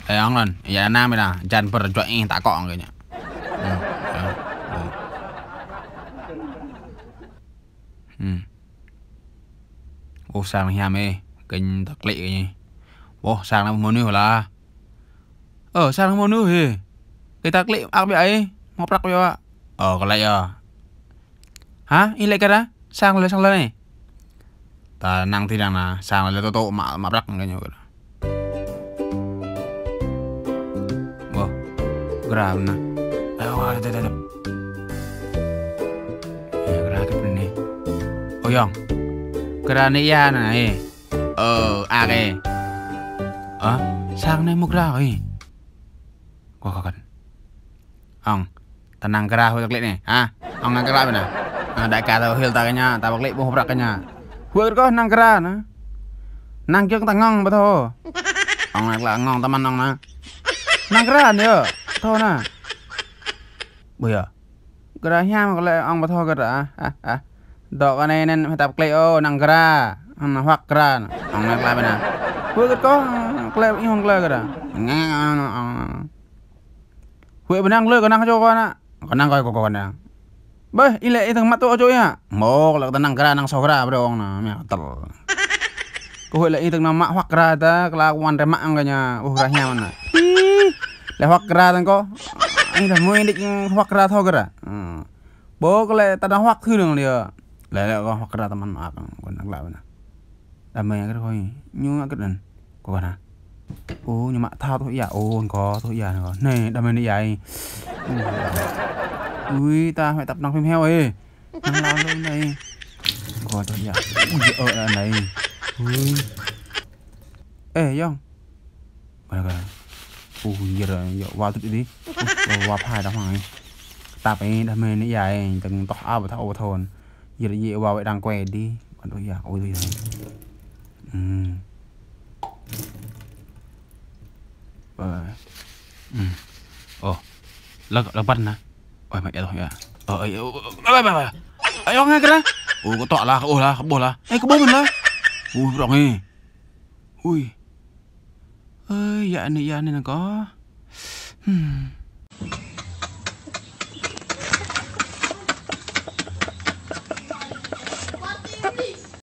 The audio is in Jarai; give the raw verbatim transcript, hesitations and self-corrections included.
Ê, ŏng lŏn, ia anăm ƀiă ană, jan pơr juă ih ta kŏ kơ ñu. Hmm, ơ, ơ. Hmm. Ôh, sang hiam ê, kơ ñu ta klĭ kơ ñu. Ôh, sang anai mơnuih lah. Ơ, sang anai mơnuih ê. Kơ ta klĭ ak ƀiă ê, hmâo prăk ƀiă. Ơ, kơ lĕ yơh. Hă? Ih lĕ kơ ră? Sang lĕ, sang lĕ anai. Ta năng ti năng anai, sang lĕ tŏ tŏ mă, mă prăk kơ ñu kơ ră. Ƀôh, kơ ră anai. Ơ, wa, dep, dep, dep. Ơ, kơ ră kơ anai. Ơ, yŏng. Kơ ră anai ia anai. Ơ, ak ê. Ơ, sang anai mơ̆ kơ ră ê. Kơ, kơ, kơ. Ŏng, ta năng kơ ră huĭ ta klĭ anai, hă? Ŏng năng kơ ră ƀiă ană. Ơ, đai ka ta hil ta kơ ñu, ta pơklĭ ƀu prăk kơ ñu. Huĭ kơ kâo năng kơ ră ană. Năng kiăng ta ngŏng ƀu thâo. Ŏng năng kơ ră ngŏng tơmăn ŏng ană. Năng kơ ră anai yơh. Thâo ană. Ƀu yơh. Kơ ră hiam kơ lĕ ŏng ƀu thâo kơ ră, hă, hă. Dŏ kơ anai anŭn hmâo ta pơklĭ ôh, năng kơ ră. Anŭn huăk kơ ră. Ŏng năng kơ ră ƀiă ană. Huĭ kơ kâo, kơ lĕ ih hŏng kơ lĕ kơ ră. Ngă, ngă, ngă, ngă. Huĭ ƀu năng lơi kơ năng čô kâo ană. Kơ năng kơ kâo, kâo năng. Ƀĕ, ih lĕ ih tơ̆ng mă tŭ čô ih hă? Hmâo, kơ lĕ ta năng kơ ră, năng soh kơ ră, ƀu dŏ ŏng ană, mĕ kơtăl. Kơ huĭ lĕ ih tơ̆ng năng mă huăk kơ ră ta, kơ lĕ wan rơmă ŏng kơ ñu, ƀuh ră hiam ană. Ih, lĕ huăk kơ ră tơ̆ng kâo. Ih dah mui đĭ huăk kơ ră thâo kơ ră. Hmm. Ƀôh kơ lĕ ta dah huăk thâo năng lĕ. Lĕ lĕ kâo huăk kơ ră tơmăn mă ak, kâo năng lăi ƀiă ană. Đam mê kơ kâo ih. Ñu ngă kơ anŭn. Kâo kơ ană. Ơ, ñu mă thâo tŭ ia. Ơ, kâo tŭ ia ană kâo. Anai, đam mê anai ia ih. Ui, ta hmâo tăp năng phim heo ê. Năng lao lơi anai. Kâo tŭ ia. Ui, ơ, anai. Ui. Ê, yŏng. Kơ anai, kơ anai. Ơ, yơh, yơh, wa tŭ đĭ. Ơ, wa phai đah măng ê. Tăp ê, đam mê anai ia ê. Tơ̆ng tŏh a ƀu thâo, ƀu thâo. Yơh, yơh, wa wĕ đang quay đi. Kơ anai tŭ ia, ôi, tŭ ia. Hmm. Ơ. Hmm. Ơ. Lăk, lăk băn ană. Ôi, mă ia tŏh ia. Ơ, ơ, ơ, ơ, ơ, ơ, ơ. Ơi, ŏng ngă kơ ră. Ơ, kâo tŏ lah, ơ lah, kơ ƀôh lah. Ê, kơ ƀôh mơ̆n lah. Ui, prong ê. Ui. Ơi, ia anai, ia anai năng kâo. Hmm.